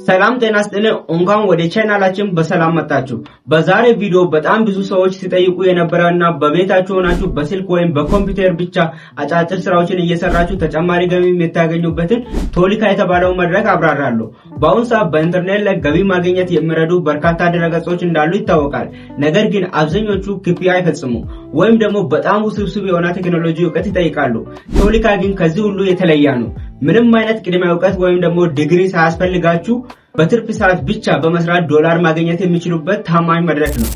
ሰላም ጤና ይስጥልን። እንኳን ወደ ቻናላችን በሰላም መጣችሁ። በዛሬ ቪዲዮ በጣም ብዙ ሰዎች ሲጠይቁ የነበረና በቤታችሁ ሆናችሁ በስልክ ወይም በኮምፒውተር ብቻ አጫጭር ስራዎችን እየሰራችሁ ተጨማሪ ገቢ የምታገኙበትን ቶሊካ የተባለው መድረክ አብራራለሁ። በአሁኑ ሰዓት በኢንተርኔት ላይ ገቢ ማግኘት የሚረዱ በርካታ ድረገጾች እንዳሉ ይታወቃል። ነገር ግን አብዛኞቹ ክፍያ አይፈጽሙ ወይም ደግሞ በጣም ውስብስብ የሆነ ቴክኖሎጂ እውቀት ይጠይቃሉ። ቶሊካ ግን ከዚህ ሁሉ የተለየ ነው። ምንም አይነት ቅድመ እውቀት ወይም ደግሞ ዲግሪ ሳያስፈልጋችሁ በትርፍ ሰዓት ብቻ በመስራት ዶላር ማግኘት የሚችሉበት ታማኝ መድረክ ነው።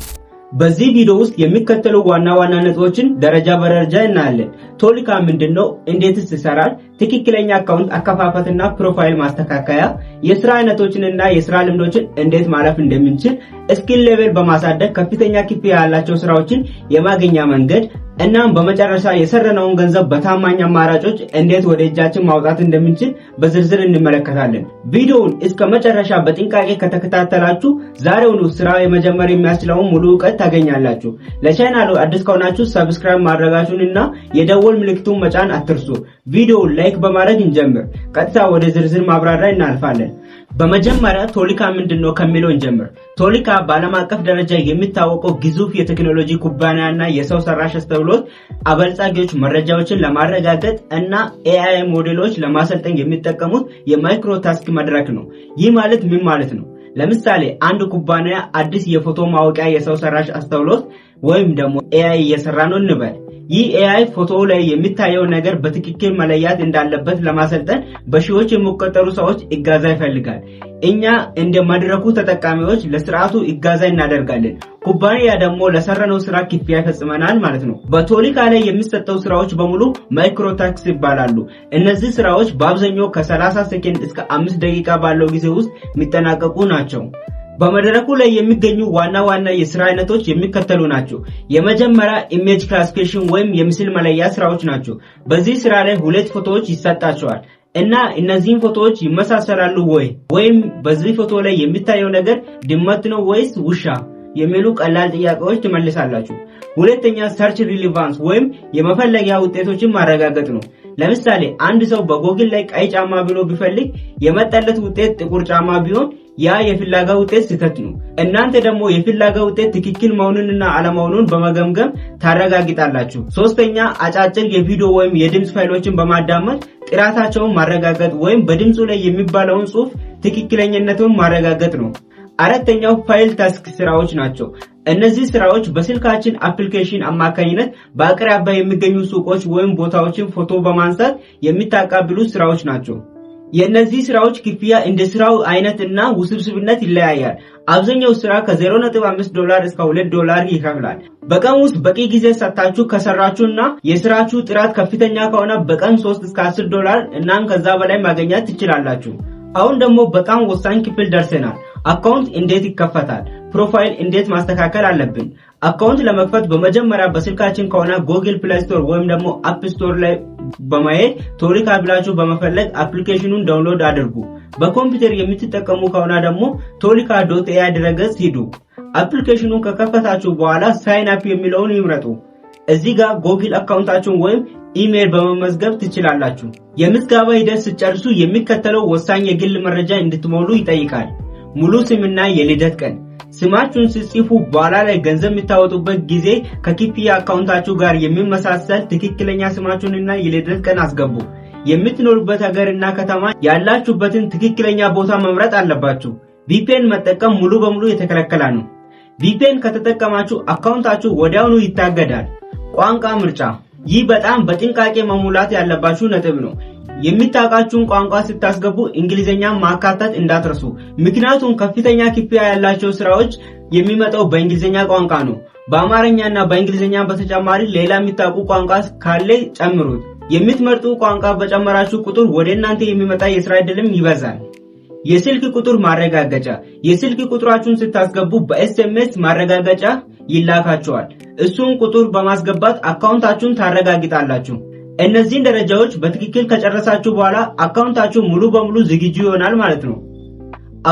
በዚህ ቪዲዮ ውስጥ የሚከተሉ ዋና ዋና ነጥቦችን ደረጃ በደረጃ እናያለን። ቶሊካ ምንድነው? እንዴትስ ይሰራል? ትክክለኛ account አከፋፈትና profile ማስተካከያ፣ የስራ አይነቶችንና የስራ ልምዶችን እንዴት ማለፍ እንደምንችል፣ skill level በማሳደግ ከፍተኛ ክፍያ ያላቸው ስራዎችን የማግኛ መንገድ፣ እናም በመጨረሻ የሰራነውን ገንዘብ በታማኝ አማራጮች እንዴት ወደ እጃችን ማውጣት እንደምንችል በዝርዝር እንመለከታለን። ቪዲዮውን እስከ መጨረሻ በጥንቃቄ ከተከታተላችሁ ዛሬውኑ ስራ የመጀመር የሚያስችለውን ሙሉ እውቀት ታገኛላችሁ። ለቻናሉ አዲስ ከሆናችሁ subscribe ማድረጋችሁንና የደወል ምልክቱን መጫን አትርሱ። ቪዲዮውን like በማድረግ እንጀምር። ቀጥታ ወደ ዝርዝር ማብራሪያ እናልፋለን። በመጀመሪያ ቶሊካ ምንድነው ከሚለው እንጀምር። ቶሊካ በዓለም አቀፍ ደረጃ የሚታወቀው ግዙፍ የቴክኖሎጂ ኩባንያና የሰው ሰራሽ አስተውሎት አበልጻጊዎች መረጃዎችን ለማረጋገጥ እና AI ሞዴሎች ለማሰልጠን የሚጠቀሙት የ micro task መድረክ ነው። ይህ ማለት ምን ማለት ነው? ለምሳሌ አንድ ኩባንያ አዲስ የፎቶ ማወቂያ የሰው ሰራሽ አስተውሎት ወይም ደግሞ AI እየሰራ ነው እንበል። ይህ AI ፎቶ ላይ የሚታየው ነገር በትክክል መለየት እንዳለበት ለማሰልጠን በሺዎች የሚቆጠሩ ሰዎች እገዛ ይፈልጋል። እኛ እንደ መድረኩ ተጠቃሚዎች ለስርዓቱ እገዛ እናደርጋለን። ኩባንያ ደግሞ ለሰራነው ስራ ክፍያ ይፈጽመናል ማለት ነው። በቶሊካ ላይ የሚሰጠው ስራዎች በሙሉ micro task ይባላሉ። እነዚህ ስራዎች በአብዛኛው ከ30 ሴኮንድ እስከ 5 ደቂቃ ባለው ጊዜ ውስጥ የሚጠናቀቁ ናቸው። በመድረኩ ላይ የሚገኙ ዋና ዋና የስራ አይነቶች የሚከተሉ ናቸው። የመጀመሪያ image classification ወይም የምስል መለያ ስራዎች ናቸው። በዚህ ስራ ላይ ሁለት ፎቶዎች ይሰጣቸዋል እና እነዚህን ፎቶዎች ይመሳሰላሉ ወይ ወይም በዚህ ፎቶ ላይ የሚታየው ነገር ድመት ነው ወይስ ውሻ የሚሉ ቀላል ጥያቄዎች ትመልሳላችሁ። ሁለተኛ search relevance ወይም የመፈለጊያ ውጤቶችን ማረጋገጥ ነው። ለምሳሌ አንድ ሰው በጎግል ላይ ቀይ ጫማ ብሎ ቢፈልግ የመጣለት ውጤት ጥቁር ጫማ ቢሆን ያ የፍለጋ ውጤት ስህተት ነው። እናንተ ደግሞ የፍለጋ ውጤት ትክክል መሆኑንና አለመሆኑን በመገምገም ታረጋግጣላችሁ። ሶስተኛ አጫጭር የቪዲዮ ወይም የድምፅ ፋይሎችን በማዳመጥ ጥራታቸውን ማረጋገጥ ወይም በድምፁ ላይ የሚባለውን ጽሑፍ ትክክለኝነቱን ማረጋገጥ ነው። አራተኛው file task ስራዎች ናቸው። እነዚህ ስራዎች በስልካችን application አማካኝነት በአቅራቢያ የሚገኙ ሱቆች ወይም ቦታዎችን ፎቶ በማንሳት የሚታቀብሉ ስራዎች ናቸው። የእነዚህ ስራዎች ክፍያ እንደ ስራው አይነት እና ውስብስብነት ይለያያል። አብዛኛው ስራ ከ0.5 ዶላር እስከ 2 ዶላር ይከፍላል። በቀን ውስጥ በቂ ጊዜ ሰጥታችሁ ከሰራችሁ እና የስራችሁ ጥራት ከፍተኛ ከሆነ በቀን 3 እስከ 10 ዶላር እናም ከዛ በላይ ማግኘት ትችላላችሁ። አሁን ደግሞ በጣም ወሳኝ ክፍል ደርሰናል። account እንዴት ይከፈታል? profile እንዴት ማስተካከል አለብን? account ለመክፈት በመጀመሪያ በስልካችን ከሆነ Google Play Store ወይም ደግሞ App Store ላይ በማየት ቶሊካ ብላችሁ በመፈለግ application ኑን download አድርጉ። በኮምፒውተር የምትጠቀሙ ከሆነ ደግሞ Tolika.ai ድረገጽ ሂዱ። application ኑን ከከፈታችሁ በኋላ sign up የሚለውን ይምረጡ። እዚህ ጋር Google account ኣችሁን ወይም ኢሜይል በመመዝገብ ትችላላችሁ። የምዝገባ ሂደት ስትጨርሱ የሚከተለው ወሳኝ የግል መረጃ እንድትሞሉ ይጠይቃል። ሙሉ ስምና የልደት ቀን። ስማችሁን ስትጽፉ በኋላ ላይ ገንዘብ የምታወጡበት ጊዜ ከክፍያ account ኣችሁ ጋር የሚመሳሰል ትክክለኛ ስማችሁንና የልደት ቀን አስገቡ። የምትኖሩበት ሀገርና ከተማ ያላችሁበትን ትክክለኛ ቦታ መምረጥ አለባችሁ። VPN መጠቀም ሙሉ በሙሉ የተከለከለ ነው። VPN ከተጠቀማችሁ account ኣችሁ ወዲያውኑ ይታገዳል። ቋንቋ ምርጫ። ይህ በጣም በጥንቃቄ መሙላት ያለባችሁ ነጥብ ነው። የሚታወቃችሁን ቋንቋ ስታስገቡ እንግሊዝኛ ማካተት እንዳትረሱ። ምክንያቱም ከፍተኛ ክፍያ ያላቸው ስራዎች የሚመጣው በእንግሊዝኛ ቋንቋ ነው። በአማርኛና በእንግሊዝኛ በተጨማሪ ሌላ የሚታውቁ ቋንቋ ካለ ጨምሩት። የምትመርጡ ቋንቋ በጨመራችሁ ቁጥር ወደ እናንተ የሚመጣ የስራ ዕድልም ይበዛል። የስልክ ቁጥር ማረጋገጫ። የስልክ ቁጥራችሁን ስታስገቡ በ SMS ማረጋገጫ ይላካችኋል። እሱን ቁጥር በማስገባት account ኣችሁን ታረጋግጣላችሁ። እነዚህን ደረጃዎች በትክክል ከጨረሳችሁ በኋላ account ኣችሁ ሙሉ በሙሉ ዝግጁ ይሆናል ማለት ነው።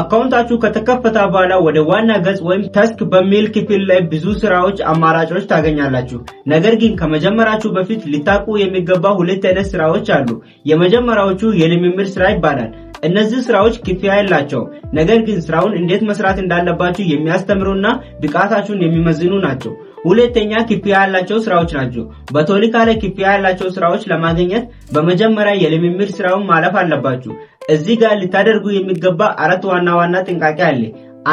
account ኣችሁ ከተከፈተ በኋላ ወደ ዋና ገጽ ወይም task በሚል ክፍል ላይ ብዙ ስራዎች አማራጮች ታገኛላችሁ። ነገር ግን ከመጀመራችሁ በፊት ልታውቁ የሚገባ ሁለት አይነት ስራዎች አሉ። የመጀመሪያዎቹ የልምምድ ስራ ይባላል። እነዚህ ስራዎች ክፍያ የላቸውም፣ ነገር ግን ስራውን እንዴት መስራት እንዳለባችሁ የሚያስተምሩና ብቃታችሁን የሚመዝኑ ናቸው። ሁለተኛ፣ ክፍያ ያላቸው ስራዎች ናቸው። በቶሊካ ላይ ክፍያ ያላቸው ስራዎች ለማግኘት በመጀመሪያ የልምምድ ስራውን ማለፍ አለባችሁ። እዚህ ጋር ልታደርጉ የሚገባ አራት ዋና ዋና ጥንቃቄ አለ።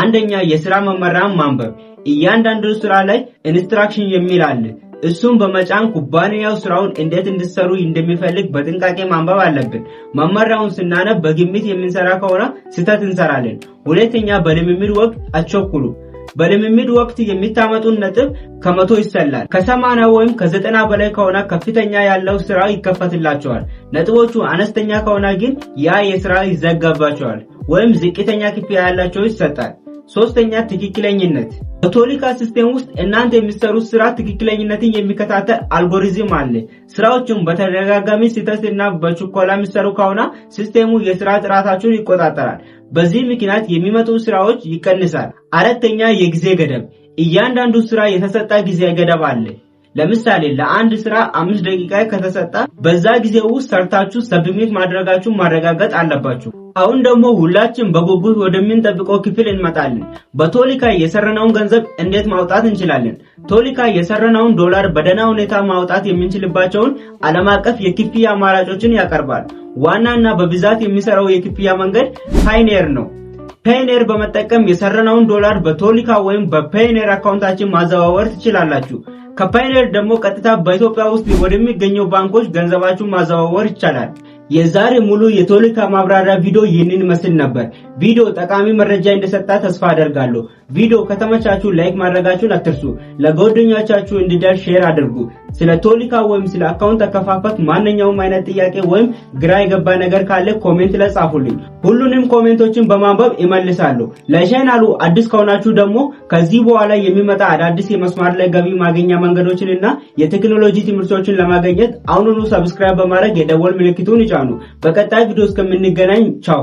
አንደኛ፣ የስራ መመሪያን ማንበብ። እያንዳንዱ ስራ ላይ instruction የሚል አለ። እሱም በመጫን ኩባንያው ስራውን እንዴት እንድትሰሩ እንደሚፈልግ በጥንቃቄ ማንበብ አለብን። መመሪያውን ስናነብ በግምት የምንሰራ ከሆነ ስህተት እንሰራለን። ሁለተኛ፣ በልምምድ ወቅት አትቸኩሉ። በልምምድ ወቅት የምታመጡት ነጥብ ከ100 ይሰላል። ከ80 ወይም ከ90 በላይ ከሆነ ከፍተኛ ያለው ስራ ይከፈትላችኋል። ነጥቦቹ አነስተኛ ከሆነ ግን ያ የስራ ይዘጋባችኋል ወይም ዝቅተኛ ክፍያ ያላቸው ይሰጣል። ሶስተኛ፣ ትክክለኝነት። በቶሊካ system ውስጥ እናንተ የምትሰሩት ስራ ትክክለኝነትን የሚከታተል አልጎሪዝም አለ። ስራዎቹን በተደጋጋሚ ስህተት እና በችኮላ የሚሰሩ ከሆነ system ኡ የስራ ጥራታችሁን ይቆጣጠራል። በዚህ ምክንያት የሚመጡ ስራዎች ይቀንሳል። አራተኛ፣ የጊዜ ገደብ። እያንዳንዱ ስራ የተሰጠ ጊዜ ገደብ አለ። ለምሳሌ ለአንድ ስራ 5 ደቂቃ ከተሰጠ በዛ ጊዜ ውስጥ ሰርታችሁ submit ማድረጋችሁን ማረጋገጥ አለባችሁ። አሁን ደግሞ ሁላችን በጉጉት ወደምንጠብቀው ክፍል እንመጣለን። በቶሊካ የሰራነውን ገንዘብ እንዴት ማውጣት እንችላለን? ቶሊካ የሰራነውን ዶላር በደህና ሁኔታ ማውጣት የምንችልባቸውን ዓለም አቀፍ የክፍያ አማራጮችን ያቀርባል። ዋናና በብዛት የሚሰራው የክፍያ መንገድ Payoneer ነው። Payoneer በመጠቀም የሰራነውን ዶላር በቶሊካ ወይም በ Payoneer account ኣችን ማዘዋወር ትችላላችሁ። ከ Payoneer ደግሞ ቀጥታ በኢትዮጵያ ውስጥ ወደሚገኙ ባንኮች ገንዘባችሁን ማዘዋወር ይቻላል። የዛሬ ሙሉ የቶሊካ ማብራሪያ ቪዲዮ ይህንን ይመስል ነበር። ቪዲዮ ጠቃሚ መረጃ እንደሰጠ ተስፋ አደርጋለሁ። ቪዲዮ ከተመቻችሁ like ማድረጋችሁን አትርሱ። ለጓደኞቻችሁ እንዲደርስ share አድርጉ። ስለ ቶሊካ ወይም ስለ account አከፋፈት ማንኛውም አይነት ጥያቄ ወይም ግራ የገባ ነገር ካለ comment ላይ ጻፉልኝ። ሁሉንም comment ኦችን በማንበብ እመልሳለሁ። ለቻናሉ አዲስ ከሆናችሁ ደግሞ ከዚህ በኋላ የሚመጣ አዳዲስ የመስመር ላይ ገቢ ማግኛ መንገዶችንና የቴክኖሎጂ ትምህርቶችን ለማግኘት አሁኑኑ subscribe በማድረግ የደወል ምልክቱን ይጫኑ። በቀጣይ ቪዲዮ እስከምንገናኝ ቻው።